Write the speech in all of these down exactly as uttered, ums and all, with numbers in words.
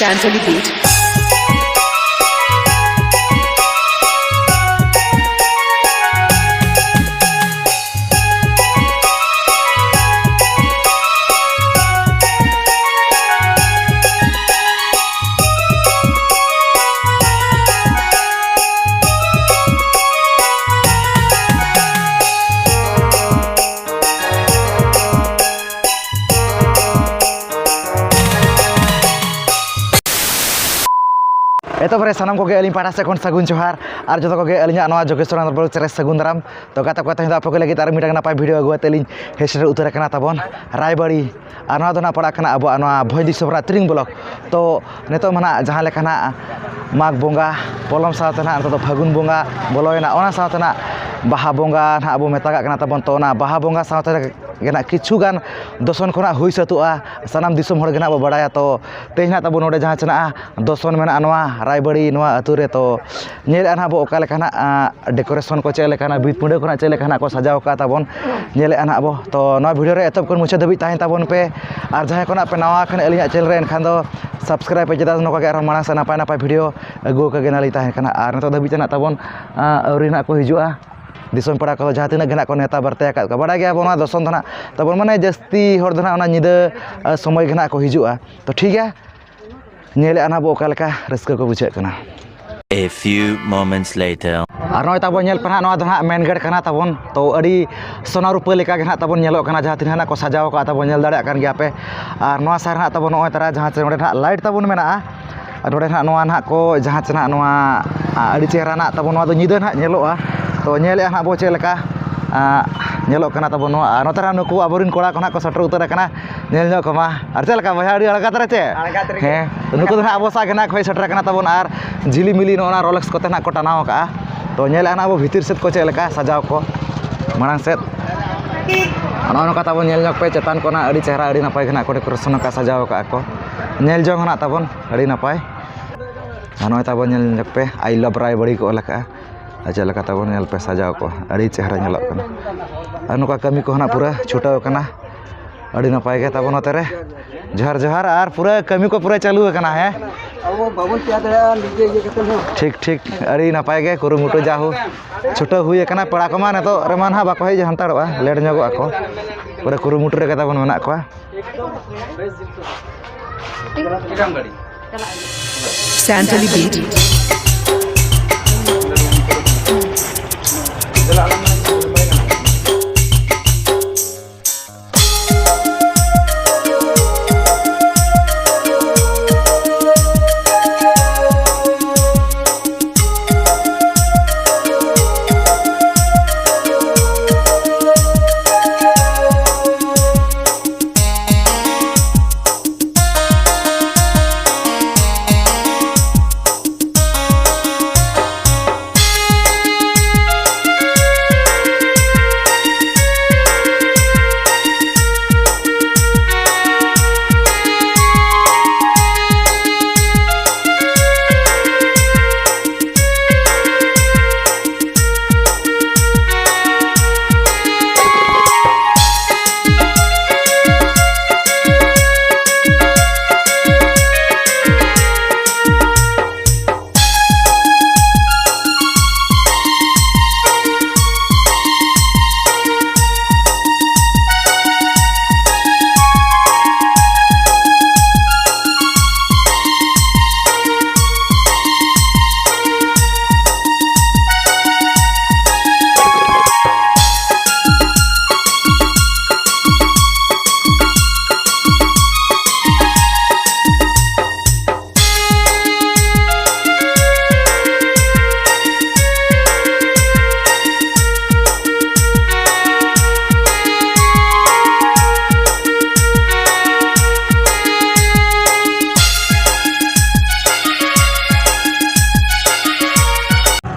Dance on the beat. ᱮᱛᱚᱦᱚᱵ ᱨᱮ ᱥᱟᱱᱟᱢ ᱠᱚᱜᱮ ᱟᱹᱞᱤᱧ ᱯᱟᱦᱴᱟ ᱥᱮᱫ ᱠᱷᱚᱱ ᱥᱟᱹᱜᱩᱱ ᱡᱚᱦᱟᱨ᱾ ᱟᱨ ᱡᱚᱛᱚ ᱠᱚᱜᱮ ᱟᱹᱞᱤᱧᱟᱜ ᱱᱚᱣᱟ ᱡᱳᱜᱮᱥᱣᱚᱨ ᱟᱱᱫᱟᱨ ᱵᱞᱚᱜ ᱪᱮᱱᱮᱞ ᱨᱮ ᱥᱟᱹᱜᱩᱱ ᱫᱟᱨᱟᱢ᱾ ᱛᱚ ᱜᱟᱛᱮ ᱠᱚ, ᱛᱮᱦᱮᱧ ᱫᱚ ᱟᱯᱮ ᱠᱚ ᱞᱟᱹᱜᱤᱫ ᱟᱨ ᱢᱤᱫᱴᱟᱝ ᱱᱟᱯᱟᱭ ᱵᱷᱤᱰᱤᱭᱳ ᱟᱹᱜᱩ ᱠᱟᱛᱮ ᱞᱤᱧ ᱦᱮᱡ ᱥᱮᱴᱮᱨ ᱩᱛᱟᱹᱨ ᱟᱠᱟᱱᱟ ᱛᱟᱵᱚᱱ ᱨᱟᱭᱵᱟᱲᱤ᱾ ᱟᱨ ᱱᱚᱣᱟ ᱫᱚ ᱱᱟᱜ ᱯᱟᱲᱟᱜ ᱠᱟᱱᱟ ᱟᱵᱚᱣᱟᱜ ᱱᱚᱣᱟ ᱵᱷᱚᱸᱡᱽ ᱫᱤᱥᱚᱢ ᱨᱮᱱᱟᱜ ᱛᱤᱨᱤᱝ ᱵᱞᱚᱠ᱾ ᱛᱚ ᱱᱤᱛᱚᱜ ᱢᱟ ᱱᱟᱜ ᱡᱟᱦᱟᱸ ᱞᱮᱠᱟ ᱱᱟᱜ ᱢᱟᱜᱽ ᱵᱚᱸᱜᱟ ᱯᱚᱞᱚᱢ ᱥᱟᱶᱛᱮ ᱱᱟᱜ ᱱᱤᱛᱚᱜ ᱫᱚ ᱯᱷᱟᱹᱜᱩᱱ ᱵᱚᱸᱜᱟ ᱵᱚᱞᱚᱭᱮᱱᱟ, ᱚᱱᱟ ᱥᱟᱶᱛᱮ ᱱᱟᱜ ᱵᱟᱦᱟ ᱵᱚᱸᱜᱟ ᱱᱟᱜ ᱵᱚ ᱢᱮᱛᱟᱜᱟᱜ ᱠᱟᱱᱟ ᱛᱟᱵᱚᱱ᱾ ᱛᱚ ᱚᱱᱟ ᱵᱟᱦᱟ ᱵᱚᱸᱜᱟ ᱥᱟᱶᱛᱮ ᱜᱮ ᱱᱟᱜ ᱠᱤᱪᱷᱩ ᱜᱟᱱ ᱫᱚᱥᱚᱱ ᱠᱚ ᱱᱟᱜ ᱦᱩᱭ ᱥᱟᱹᱛᱚᱜᱼᱟ, ᱥᱟᱱᱟᱢ ᱫᱤᱥᱚᱢ ᱦᱚᱲ ᱜᱮ ᱱᱟᱜ ᱵᱚ ᱵᱟᱲᱟᱭᱟ᱾ ᱛᱚ ᱛᱮᱦᱮᱧ ᱱᱟᱜ ᱛᱟᱵᱚ ᱱᱚᱰᱮ ᱡᱟᱦᱟᱸ ᱪᱮ ᱱᱟᱜ ᱫᱚᱥᱚᱱ ᱢᱮᱱᱟᱜᱼᱟ ᱱᱚᱣᱟ ᱨᱟᱭᱵᱟᱲᱤ ᱱᱚᱣᱟ ᱟᱹᱛᱩ ᱨᱮ᱾ ᱛᱚ ᱧᱮᱞᱮᱫᱼᱟ ᱱᱟᱜ ᱵᱚ ᱚᱠᱟ ᱞᱮᱠᱟ ᱱᱟᱜ, ᱟᱸ, ᱰᱮᱠᱳᱨᱮᱥᱚᱱ ᱠᱚ ᱪᱮᱫ ᱞᱮᱠᱟ ᱱᱟᱜ, ᱵᱷᱤᱛ ᱯᱤᱸᱰᱟᱹ ᱠᱚ ᱱᱟᱜ ᱪᱮᱫ ᱞᱮᱠᱟ ᱱᱟᱜ ᱠᱚ ᱥᱟᱡᱟᱣ ᱠᱟᱜᱼᱟ ᱛᱟᱵᱚᱱ, ᱧᱮᱞᱮᱫᱼᱟ ᱱᱟᱜ ᱵᱚ᱾ ᱛᱚ ᱱᱚᱣᱟ ᱵᱷᱤᱰᱤᱭᱳ ᱨᱮ ᱮᱛᱚᱦᱚᱵ ᱠᱷᱚᱱ ᱢᱩᱪᱟᱹᱫ ᱫᱷᱟᱹᱵᱤᱡ ᱛᱟᱦᱮᱱ ᱛᱟᱵᱚᱱ ᱯᱮ᱾ ᱟᱨ ᱡᱟᱦᱟᱸᱭ ᱠᱚ ᱱᱟᱜ ᱯᱮ ᱱᱟᱣᱟ ᱠᱷᱟᱱ ᱟᱹᱞᱤᱧᱟᱜ ᱪᱮᱱᱮᱞ ᱨᱮ, ᱮᱱᱠᱷᱟᱱ ᱫᱚ ᱥᱟᱵᱥᱠᱨᱟᱭᱤᱵ ᱯᱮ, ᱪᱮᱫᱟᱜ ᱱᱚᱝᱠᱟ ᱜᱮ ᱟᱨᱦᱚᱸ ᱢᱟᱲᱟᱝ ᱥᱮᱫ ᱱᱟᱯᱟᱭ ᱱᱟᱯᱟᱭ ᱵᱷᱤᱰᱤᱭᱳ ᱟᱹᱜᱩ ᱟᱠᱟ ᱜᱮ ᱱᱟᱞᱤᱧ ᱛᱟᱦᱮᱱ ᱠᱟᱱᱟ᱾ ᱟᱨ ᱱᱤᱛᱚᱜ ᱫᱷᱟᱹᱵᱤᱡ ᱛᱮ ᱱᱟᱜ ᱛᱟᱵᱚᱱ, ᱟᱸ, ᱟᱹᱣᱨᱤ ᱱᱟᱜ ᱠᱚ ᱦᱤᱡᱩᱜᱼᱟ᱾ ᱫᱤᱥᱚᱢ ᱯᱮᱲᱟ ᱠᱚᱫᱚ ᱡᱟᱦᱟᱸ ᱛᱤᱱᱟᱹᱜ ᱜᱮ ᱱᱟᱜ ᱠᱚ ᱱᱮᱣᱛᱟ ᱵᱟᱨᱛᱮ ᱟᱠᱟᱫ ᱠᱚᱣᱟ, ᱵᱟᱲᱟᱭ ᱜᱮᱭᱟ ᱵᱚᱱ ᱱᱚᱣᱟ ᱫᱚᱥᱚᱱ ᱫᱚ ᱱᱟᱜ ᱛᱟᱵᱚᱱ, ᱢᱟᱱᱮ ᱡᱟᱹᱥᱛᱤ ᱦᱚᱲ ᱫᱚ ᱱᱟᱜ ᱚᱱᱟ ᱧᱤᱫᱟᱹ, ᱟᱸ, ᱥᱚᱢᱚᱭ ᱜᱮ ᱱᱟᱜ ᱠᱚ ᱦᱤᱡᱩᱜᱼᱟ᱾ ᱛᱚ ᱴᱷᱤᱠ ᱜᱮᱭᱟ, ᱧᱮᱞᱮᱫᱼᱟ ᱱᱟᱜ ᱵᱚ ᱚᱠᱟ ᱞᱮᱠᱟ ᱨᱟᱹᱥᱠᱟᱹ ᱠᱚ ᱵᱩᱡᱷᱟᱹᱜ ᱠᱟᱱᱟ᱾ A few moments later. ᱟᱨ ᱱᱚᱜᱼᱚᱭ ᱛᱟᱵᱚᱱ ᱧᱮᱞ ᱯᱮ ᱱᱟᱜ, ᱱᱚᱣᱟ ᱫᱚ ᱱᱟᱜ ᱢᱮᱱ ᱜᱮᱴ ᱠᱟᱱᱟ ᱛᱟᱵᱚᱱ᱾ ᱛᱚ ᱟᱹᱰᱤ ᱥᱚᱱᱟ ᱨᱩᱯᱟᱹ ᱞᱮᱠᱟ ᱜᱮ ᱱᱟᱜ ᱛᱟᱵᱚᱱ ᱧᱮᱞᱚᱜ ᱠᱟᱱᱟ, ᱡᱟᱦᱟᱸ ᱛᱤᱱᱟᱹᱜ ᱱᱟᱜ ᱠᱚ ᱥᱟᱡᱟᱣ ᱠᱟᱜᱼᱟ ᱛᱟᱵᱚᱱ, ᱧᱮᱞ ᱫᱟᱲᱮᱭᱟᱜ ᱠᱟᱱ ᱜᱮᱭᱟ ᱯᱮ᱾ ᱟᱨ ᱱᱚᱣᱟ ᱥᱟᱨ ᱱᱟᱜ ᱛᱟᱵᱚᱱ ᱱᱚᱜᱼᱚᱭ ᱛᱟᱨᱟ ᱡᱟᱦᱟᱸ ᱪᱮ ᱱᱚᱰᱮ ᱱᱟᱜ ᱞᱟᱭᱤᱴ ᱛᱟᱵᱚᱱ ᱢᱮᱱᱟᱜᱼᱟ, ᱟᱨ ᱱᱚᱰᱮ ᱱᱟᱜ ᱱᱚᱣᱟ ᱱᱟᱜ ᱠᱚ ᱡᱟᱦᱟᱸ ᱪᱮ ᱱᱟᱜ ᱱᱚᱣᱟ, ᱟ, ᱟᱹᱰᱤ ᱪᱮᱦᱨᱟ ᱱᱟᱜ ᱛᱟᱵᱚᱱ ᱱᱚᱣᱟ ᱫᱚ ᱧᱤᱫᱟᱹ ᱱᱟᱜ ᱧᱮᱞᱚᱜᱼᱟ᱾ ᱛᱚ ᱧᱮᱞᱮᱫᱼᱟ ᱱᱟᱜ ᱵᱚ ᱪᱮᱫ ᱞᱮᱠᱟ, ᱟ, ᱧᱮᱞᱚᱜ ᱠᱟᱱᱟ ᱛᱟᱵᱚᱱ ᱱᱚᱣᱟ᱾ ᱟᱨ ᱱᱚᱛᱮ ᱨᱮ ᱱᱩᱠᱩ ᱟᱵᱚᱨᱮᱱ ᱠᱚᱲᱟ ᱠᱚ ᱱᱟᱜ ᱠᱚ ᱥᱮᱴᱮᱨ ᱩᱛᱟᱹᱨ ᱟᱠᱟᱱᱟ, ᱧᱮᱞ ᱧᱚᱜ ᱠᱚᱢᱟ᱾ ᱟᱨ ᱪᱮᱫ ᱞᱮᱠᱟ ᱵᱚᱭᱦᱟ, ᱟᱹᱰᱤ ᱟᱬᱜᱟᱛ ᱨᱮ ᱪᱮ? ᱟᱬᱜᱟᱛ ᱨᱮᱜᱮ᱾ ᱦᱮᱸ, ᱱᱩᱠᱩ ᱫᱚ ᱱᱟᱜ ᱟᱵᱚ ᱥᱟᱶ ᱜᱮ ᱱᱟᱜ ᱠᱚ ᱦᱮᱡ ᱥᱮᱴᱮᱨ ᱟᱠᱟᱱᱟ ᱛᱟᱵᱚᱱ᱾ ᱟᱨ ᱡᱷᱤᱞᱤᱢᱤᱞᱤ ᱱᱚᱜᱼᱚ ᱱᱟ ᱨᱚᱞᱮᱠᱥ ᱠᱚᱛᱮ ᱱᱟᱜ ᱠᱚ ᱴᱟᱱᱟᱣ ᱟᱠᱟᱜᱼᱟ᱾ ᱛᱚ ᱧᱮᱞᱮᱫᱼᱟ ᱱᱟᱜ ᱟᱵᱚ ᱵᱷᱤᱛᱤᱨ ᱥᱮᱫ ᱠᱚ ᱪᱮᱫ ᱞᱮᱠᱟ ᱥᱟᱡᱟᱣ ᱠᱚ ᱢᱟᱲᱟᱝ ᱥᱮᱫ᱾ ᱱᱚᱜᱼᱚ ᱱᱚᱝᱠᱟ ᱛᱟᱵᱚᱱ ᱧᱮᱞ ᱧᱚᱜ ᱯᱮ, ᱪᱮᱛᱟᱱ ᱠᱚ ᱱᱟᱜ ᱟᱹᱰᱤ ᱪᱮᱦᱨᱟ, ᱟᱹᱰᱤ ᱱᱟᱯᱟᱭ ᱜᱮ ᱱᱟᱜ ᱠᱚ ᱰᱮᱠᱳᱨᱮᱥᱚᱱ ᱟᱠᱟᱫ, ᱥᱟᱡᱟᱣ ᱟᱠᱟᱫᱼᱟ ᱠᱚ᱾ ᱧᱮᱞ ᱡᱚᱝ ᱦᱚᱸ ᱱᱟᱜ ᱛᱟᱵᱚᱱ ᱟᱹᱰᱤ ᱱᱟᱯᱟᱭ᱾ ᱟᱨ ᱱᱚᱜᱼᱚᱭ ᱛᱟᱵᱚᱱ ᱧᱮᱞ ᱧᱚᱜ ᱯᱮ, "I love ᱨᱟᱭᱵᱟᱲᱤ" ᱠᱚ ᱚᱞ ᱟᱠᱟᱫᱼᱟ᱾ ᱟᱨ ᱪᱮᱫ ᱞᱮᱠᱟ ᱛᱟᱵᱚᱱ ᱧᱮᱞ ᱯᱮ ᱥᱟᱡᱟᱣ ᱠᱚ, ᱟᱹᱰᱤ ᱪᱮᱦᱨᱟ ᱧᱮᱞᱚᱜ ᱠᱟᱱᱟ᱾ ᱟᱨ ᱱᱚᱝᱠᱟ ᱠᱟᱹᱢᱤ ᱠᱚᱦᱚᱸ ᱱᱟᱜ ᱯᱩᱨᱟᱹ ᱪᱷᱩᱴᱟᱹᱣ ᱟᱠᱟᱱᱟ᱾ ᱟᱹᱰᱤ ᱱᱟᱯᱟᱭ ᱜᱮ ᱛᱟᱵᱚᱱ ᱱᱚᱛᱮ ᱨᱮ᱾ ᱡᱚᱦᱟᱨ, ᱡᱚᱦᱟᱨ᱾ ᱟᱨ ᱯᱩᱨᱟᱹ ᱠᱟᱹᱢᱤ ᱠᱚ ᱯᱩᱨᱟᱹ ᱪᱟᱹᱞᱩ ᱟᱠᱟᱱᱟ, ᱦᱮᱸ? ᱟᱵᱚ ᱵᱟᱵᱚᱱ ᱪᱮᱠᱟ ᱫᱟᱲᱮᱭᱟᱜᱼᱟ ᱱᱤᱡᱮ ᱤᱭᱟᱹ ᱠᱟᱛᱮ ᱦᱚᱸ᱾ ᱴᱷᱤᱠ, ᱴᱷᱤᱠ᱾ ᱟᱹᱰᱤ ᱱᱟᱯᱟᱭ ᱜᱮ ᱠᱩᱨᱩᱢᱩᱴᱩ, ᱡᱟᱦᱳ ᱪᱷᱩᱴᱟᱹᱣ ᱦᱩᱭ ᱟᱠᱟᱱᱟ᱾ ᱯᱮᱲᱟ ᱠᱚᱢᱟ ᱱᱤᱛᱚᱜ ᱨᱮᱢᱟ ᱱᱟᱦᱟᱜ ᱵᱟᱠᱚ ᱦᱮᱡ ᱦᱟᱱᱛᱟᱲᱚᱜᱼᱟ, ᱞᱮᱴ ᱧᱚᱜᱚᱜ ᱟᱠᱚ᱾ ᱯᱩᱨᱟᱹ ᱠᱩᱨᱩᱢᱩᱴᱩ ᱨᱮᱜᱮ ᱛᱟᱵᱚᱱ ᱢᱮᱱᱟᱜ ᱠᱚᱣᱟ᱾ Santali Beat.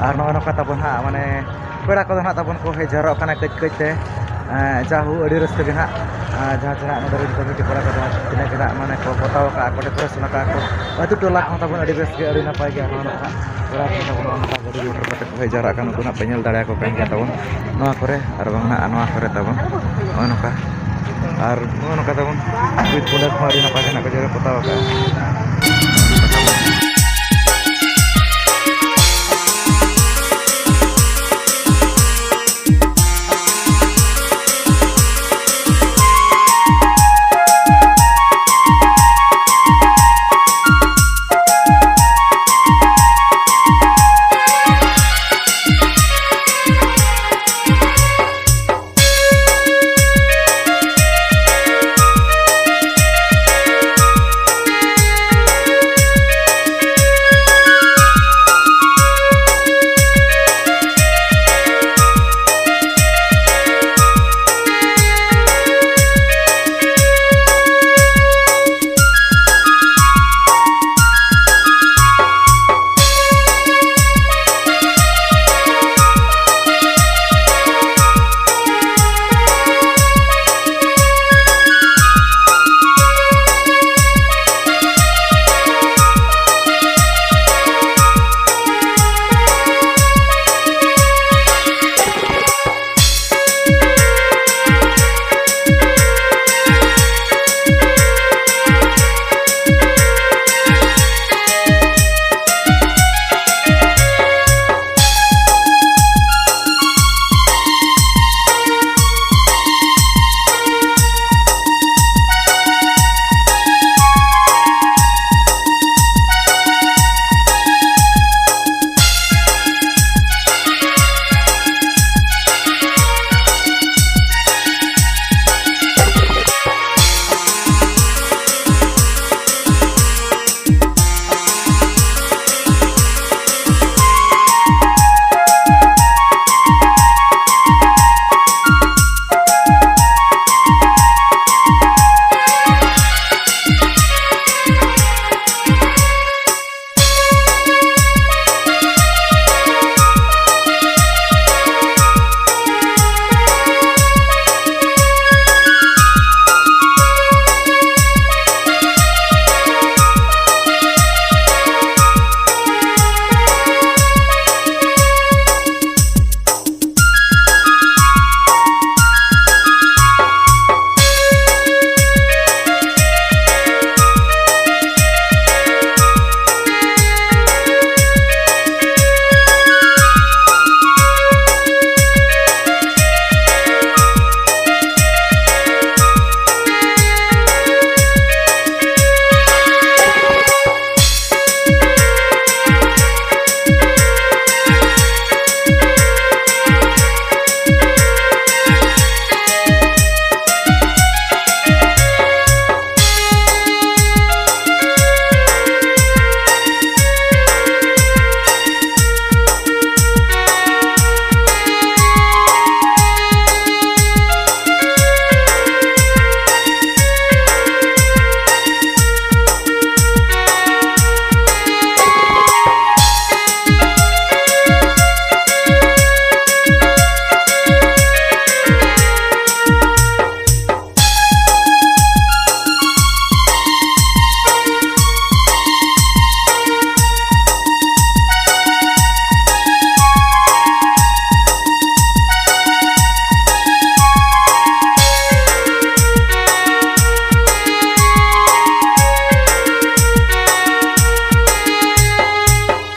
ᱟᱨ ᱱᱚᱜᱼᱚᱭ ᱱᱚᱝᱠᱟ ᱛᱟᱵᱚᱱ ᱦᱟᱸᱜ, ᱢᱟᱱᱮ, ᱯᱮᱲᱟ ᱠᱚᱫᱚ ᱦᱟᱸᱜ ᱛᱟᱵᱚᱱ ᱠᱚ ᱦᱮᱡ ᱡᱟᱣᱨᱟᱜ ᱠᱟᱱᱟ ᱠᱟᱹᱡ ᱠᱟᱹᱡ ᱛᱮ᱾ ᱮᱸ, ᱡᱟᱦᱳ, ᱟᱹᱰᱤ ᱨᱟᱹᱥᱠᱟᱹ ᱜᱮ ᱦᱟᱸᱜ, ᱟᱸ, ᱡᱟᱦᱟᱸ ᱛᱤᱱᱟᱹᱜ ᱱᱚᱰᱮ ᱨᱮᱱ ᱠᱚᱢᱤᱴᱤ ᱠᱚᱲᱟ ᱠᱚ ᱡᱟᱦᱟᱸ ᱛᱤᱱᱟᱹᱜ ᱜᱮ ᱦᱟᱸᱜ, ᱢᱟᱱᱮ, ᱠᱚ ᱯᱚᱛᱟᱣ ᱟᱠᱟᱫᱼᱟ, ᱠᱚ decoration ᱟᱠᱟᱫᱼᱟ ᱠᱚ, ᱟᱹᱛᱩ ᱴᱚᱞᱟ ᱠᱚᱦᱚᱸ ᱛᱟᱵᱚᱱ ᱟᱹᱰᱤ ᱵᱮᱥ ᱜᱮ, ᱟᱹᱰᱤ ᱱᱟᱯᱟᱭ ᱜᱮ᱾ ᱟᱨ ᱱᱚᱣᱟ ᱱᱟᱜ ᱯᱮᱲᱟ ᱠᱚ ᱛᱟᱵᱚᱱ ᱱᱚᱜᱼᱚ ᱱᱚᱝᱠᱟ ᱜᱟᱹᱰᱤ ᱢᱚᱴᱚᱨ ᱠᱟᱛᱮ ᱠᱚ ᱦᱮᱡ ᱡᱟᱣᱨᱟᱜ ᱠᱟᱱᱟ, ᱩᱱᱠᱩ ᱱᱟᱜ ᱯᱮ ᱧᱮᱞ ᱫᱟᱲᱮᱭᱟᱠᱚ ᱠᱟᱱ ᱜᱮᱭᱟ ᱛᱟᱵᱚᱱ ᱱᱚᱣᱟ ᱠᱚᱨᱮ, ᱟᱨ ᱵᱟᱝ ᱱᱟᱜ ᱱᱚᱣᱟ ᱠᱚᱨᱮ ᱛᱟᱵᱚᱱ ᱱᱚᱜᱼᱚᱭ ᱱᱚᱝᱠᱟ᱾ ᱟᱨ ᱱᱚᱜᱼᱚ ᱱᱚᱝᱠᱟ ᱛᱟᱵᱚᱱ ᱵᱤᱨ ᱯᱩᱸᱰᱟᱹ ᱠᱚᱦᱚᱸ ᱟᱹᱰᱤ ᱱᱟᱯᱟᱭ ᱛᱮ ᱱᱟᱜ ᱠᱚ ᱡᱮᱨᱮᱲ ᱯᱚᱛᱟᱣ ᱟᱠᱟᱫᱼᱟ᱾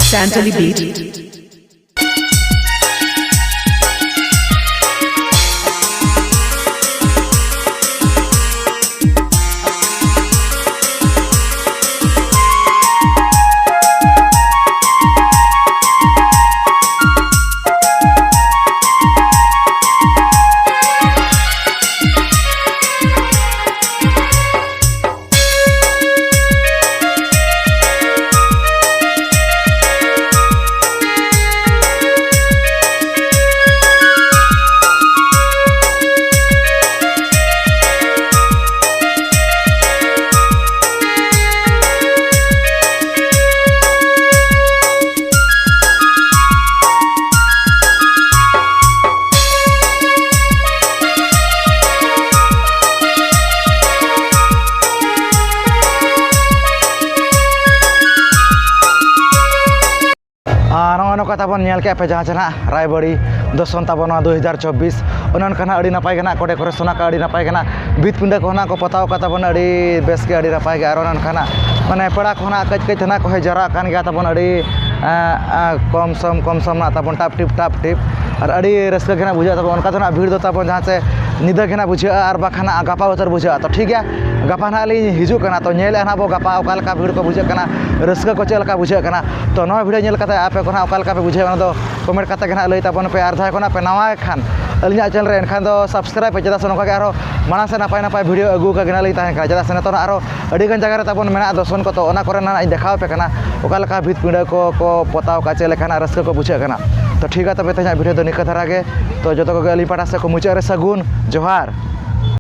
Santali Beat. ᱟᱨ ᱱᱚᱜᱼᱚᱭ ᱱᱚᱝᱠᱟ ᱛᱟᱵᱚᱱ ᱧᱮᱞ ᱠᱮᱫ ᱯᱮ, ᱡᱟᱦᱟᱸ ᱪᱮ ᱱᱟᱜ ᱨᱟᱭᱵᱟᱲᱤ ᱫᱚᱥᱚᱱ ᱛᱟᱵᱚᱱ ᱱᱚᱣᱟ ᱫᱩ ᱦᱟᱡᱟᱨ ᱪᱚᱵᱵᱤᱥ, ᱚᱱᱮ ᱚᱱᱠᱟ ᱱᱟᱜ ᱟᱹᱰᱤ ᱱᱟᱯᱟᱭ ᱜᱮ ᱱᱟᱜ ᱠᱚ decoration ᱟᱠᱟᱫ, ᱟᱹᱰᱤ ᱱᱟᱯᱟᱭ ᱜᱮ ᱱᱟᱜ ᱵᱷᱤᱛ ᱯᱤᱸᱰᱟᱹ ᱠᱚᱦᱚᱸ ᱱᱟᱜ ᱠᱚ ᱯᱚᱛᱟᱣ ᱟᱠᱟᱫ ᱛᱟᱵᱚᱱ, ᱟᱹᱰᱤ ᱵᱮᱥ ᱜᱮ, ᱟᱹᱰᱤ ᱱᱟᱯᱟᱭ ᱜᱮ᱾ ᱟᱨ ᱚᱱᱮ ᱚᱱᱠᱟ ᱱᱟᱜ ᱢᱟᱱᱮ ᱯᱮᱲᱟ ᱠᱚᱦᱚᱸ ᱱᱟᱜ ᱠᱟᱹᱡ ᱠᱟᱹᱡ ᱛᱮ ᱱᱟᱜ ᱠᱚ ᱦᱮᱡ ᱡᱟᱣᱨᱟᱜ ᱠᱟᱱ ᱜᱮᱭᱟ ᱛᱟᱵᱚᱱ, ᱟᱹᱰᱤ, ᱮᱸ, ᱮᱸ, ᱠᱚᱢ ᱥᱚᱢ ᱠᱚᱢ ᱥᱚᱢ ᱱᱟᱜ ᱛᱟᱵᱚᱱ ᱴᱟᱯ ᱴᱤᱯ ᱴᱟᱯ ᱴᱤᱯ, ᱟᱨ ᱟᱹᱰᱤ ᱨᱟᱹᱥᱠᱟᱹ ᱜᱮ ᱱᱟᱜ ᱵᱩᱡᱷᱟᱹᱜ ᱛᱟᱵᱚᱱ᱾ ᱚᱱᱠᱟ ᱫᱚ ᱱᱟᱜ ᱵᱷᱤᱲ ᱫᱚ ᱛᱟᱵᱚᱱ ᱡᱟᱦᱟᱸ ᱪᱮ ᱧᱤᱫᱟᱹ ᱜᱮ ᱱᱟᱜ ᱵᱩᱡᱷᱟᱹᱜᱼᱟ, ᱟᱨ ᱵᱟᱠᱷᱟᱱ ᱱᱟᱜ ᱜᱟᱯᱟ ᱩᱛᱟᱹᱨ ᱵᱩᱡᱷᱟᱹᱜᱼᱟ᱾ ᱛᱚ ᱴᱷᱤᱠ ᱜᱮᱭᱟ, ᱜᱟᱯᱟ ᱱᱟᱜ ᱞᱤᱧ ᱦᱤᱡᱩᱜ ᱠᱟᱱᱟ, ᱛᱚ ᱧᱮᱞᱮᱫᱼᱟ ᱱᱟᱜ ᱵᱚ ᱜᱟᱯᱟ ᱚᱠᱟ ᱞᱮᱠᱟ ᱵᱷᱤᱲ ᱠᱚ ᱵᱩᱡᱷᱟᱹᱜ ᱠᱟᱱᱟ, ᱨᱟᱹᱥᱠᱟᱹ ᱠᱚ ᱪᱮᱫ ᱞᱮᱠᱟ ᱵᱩᱡᱷᱟᱹᱜ ᱠᱟᱱᱟ᱾ ᱛᱚ ᱱᱚᱣᱟ video ᱧᱮᱞ ᱠᱟᱛᱮ ᱟᱯᱮ ᱠᱚ ᱱᱟᱜ ᱚᱠᱟ ᱞᱮᱠᱟ ᱯᱮ ᱵᱩᱡᱷᱟᱹᱣᱟ, ᱚᱱᱟ ᱫᱚ comment ᱠᱟᱛᱮ ᱜᱮ ᱱᱟᱜ ᱞᱟᱹᱭ ᱛᱟᱵᱚᱱ ᱯᱮ᱾ ᱟᱨ ᱡᱟᱦᱟᱸᱭ ᱠᱚ ᱱᱟᱜ ᱯᱮ ᱱᱟᱣᱟ ᱠᱷᱟᱱ ᱟᱹᱞᱤᱧᱟᱜ channel ᱨᱮ, ᱮᱱᱠᱷᱟᱱ ᱫᱚ subscribe ᱯᱮ, ᱪᱮᱫᱟᱜ ᱥᱮ ᱱᱚᱝᱠᱟ ᱜᱮ ᱟᱨᱦᱚᱸ ᱢᱟᱲᱟᱝ ᱥᱮᱫ ᱱᱟᱯᱟᱭ ᱱᱟᱯᱟᱭ video ᱟᱹᱜᱩ ᱟᱠᱟ ᱜᱮ ᱱᱟᱜ ᱞᱤᱧ ᱛᱟᱦᱮᱱ ᱠᱟᱱᱟ᱾ ᱪᱮᱫᱟᱜ ᱥᱮ ᱱᱤᱛᱚᱜ ᱱᱟᱜ ᱟᱨᱦᱚᱸ ᱟᱹᱰᱤ ᱜᱟᱱ ᱡᱟᱭᱜᱟ ᱨᱮ ᱛᱟᱵᱚᱱ ᱢᱮᱱᱟᱜᱼᱟ ᱫᱚᱥᱚᱱ ᱠᱚ, ᱛᱚ ᱚᱱᱟ ᱠᱚᱨᱮ ᱱᱟᱜ ᱤᱧ ᱫᱮᱠᱷᱟᱣ ᱟᱯᱮ ᱠᱟᱱᱟ, ᱚᱠᱟ ᱞᱮᱠᱟ ᱵᱷᱤᱛ ᱯᱤᱸᱰᱟᱹ ᱠᱚ ᱠᱚ ᱯᱚᱛᱟᱣ ᱠᱟᱜᱼᱟ, ᱪᱮᱫ ᱞᱮᱠᱟᱱᱟᱜ ᱨᱟᱹᱥᱠᱟᱹ ᱠᱚ ᱵᱩᱡᱷᱟᱹᱜ ᱠᱟᱱᱟ᱾ ᱛᱚ ᱴᱷᱤᱠ ᱜᱮᱭᱟ, ᱛᱚᱵᱮ ᱛᱮᱦᱮᱧᱟᱜ video ᱫᱚ ᱱᱤᱝᱠᱟᱹ ᱫᱷᱟᱨᱟ ᱜᱮ᱾ ᱛᱚ ᱡᱚᱛᱚ ᱠᱚᱜᱮ ᱟᱹᱞᱤᱧ ᱯᱟᱦᱴᱟ ᱥᱮᱫ ᱠᱷᱚᱱ ᱢᱩᱪᱟᱹᱫ ᱨᱮ ᱥᱟᱹᱜᱩᱱ ᱡᱚᱦᱟᱨ᱾